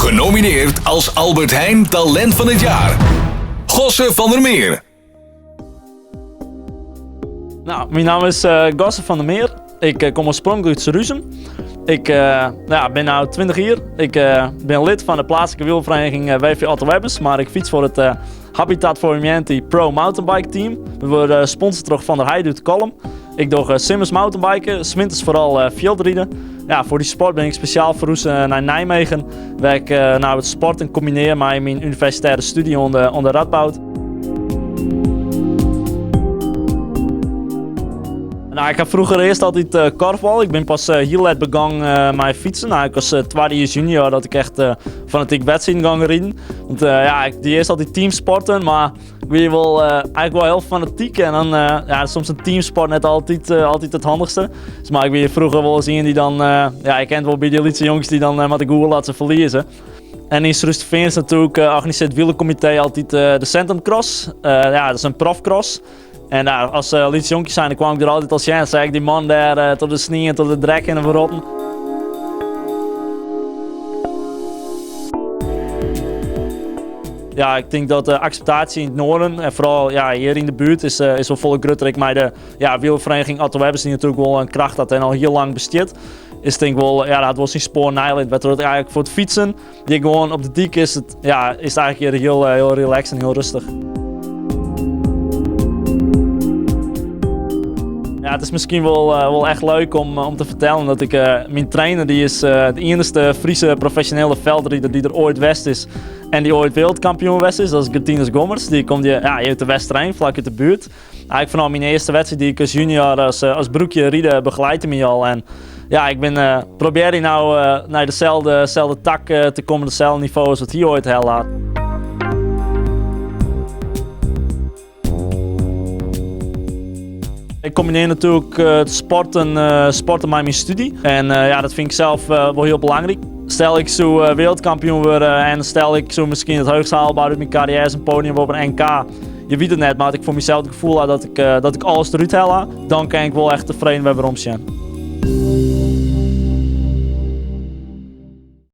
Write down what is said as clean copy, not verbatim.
Genomineerd als Albert Heijn Talent van het Jaar. Gosse van der Meer. Nou, myn namme is Gosse van der Meer. Ik kom oarspronklik út Surhuzum. Ik ja, bin no 20 jier. Ik bin lid fan de pleatslike wielerferiening WV Otto Webbers, mar ik fyts foar it Habitat for Humanity Pro Mountainbike Team. We wurde sponsord troch Van der Heide út Kollum. Ik doch simmers mountainbiken, 's winters foaral fjildriden. Ja, foar dy sport bin ik spesjaal ferhûze nei Nijmegen, wêr ik no it sporten kombinearje mei myn universitêre stúdzje oan de Radboud. Nou, ik ha froeger earst altyd uh, korfbal. Ik bin pas uh, hiel let begûn uh, mei fytsen. Nou, ik was twadde jier junior dat ik echt fanatyk wedstriden gong riden. Want ja, ik die earst altyd teamsporten, mar ik wie wol, eigentlik wol hiel fanatyk. En dan, ja, soms in teamsport net altyd it handichste. Dus, mar ik wie froeger wolris ien dy't dan, ja, je kent wol by dy lytse jonges dy't dan moatte gûle as se ferlieze. En yn Surhústerfean is natuerlik organisearret it wielerkomitee altyd de Centrumcross. Ja, dat is in profcross. En nou, as lyts jonkje zijnde kwam ik der altyd al sjen. Seach ik dy man dêr troch de snie en troch de drek hinne ferrotten. Ja, ik tink dat de akseptaasje yn it noarden en foaral ja, hjir yn de buert is wol folle grutter. Ek mei de ja, wielerferiening Otto Webbers dy't natuerlik wol in kracht hat en al hiel lang bestiet. Is tink wol, ja, dat hat wol syn spoar neilit. Wêrtroch't it eigentlik foar it fytsen, dy gewoan op de dyk is, it, ja, is it eigentlik hjir hiel, hiel relaxed en hiel rêstich. Ja, it is miskien wol echt leuk om te fertellen dat ik, myn trainer dy is de iennichste Fryske profesjonele fjildrider dy't der oait west is en dy't oait wereldkampioen west is. Dat is Gertinus Gommers. Dy komt hjir, ja, hjir út de Westereen, flak út de buert. Eigentlik fanôf myn earste wedstriid dy't ik as junior as broekje ride begeleide my al. En ja, ik bin probearje no nei deselde tak te kommen, deselde nivo as wat hy oait helle hat. Ik kombinearje natuerlik it sporten mei myn stúdzje. En ja, dat fyn ik sels wol hiel belangryk. Stel ik soe wereldkampioen wurde en stel ik soe miskien it heechst haalbare út myn karriêre in podium op in NK. Je witte it net, mar as ik foar mysels it gefoel ha dat ik alles derút helle, dan kin ik wol echt tefreden wer werom sjen.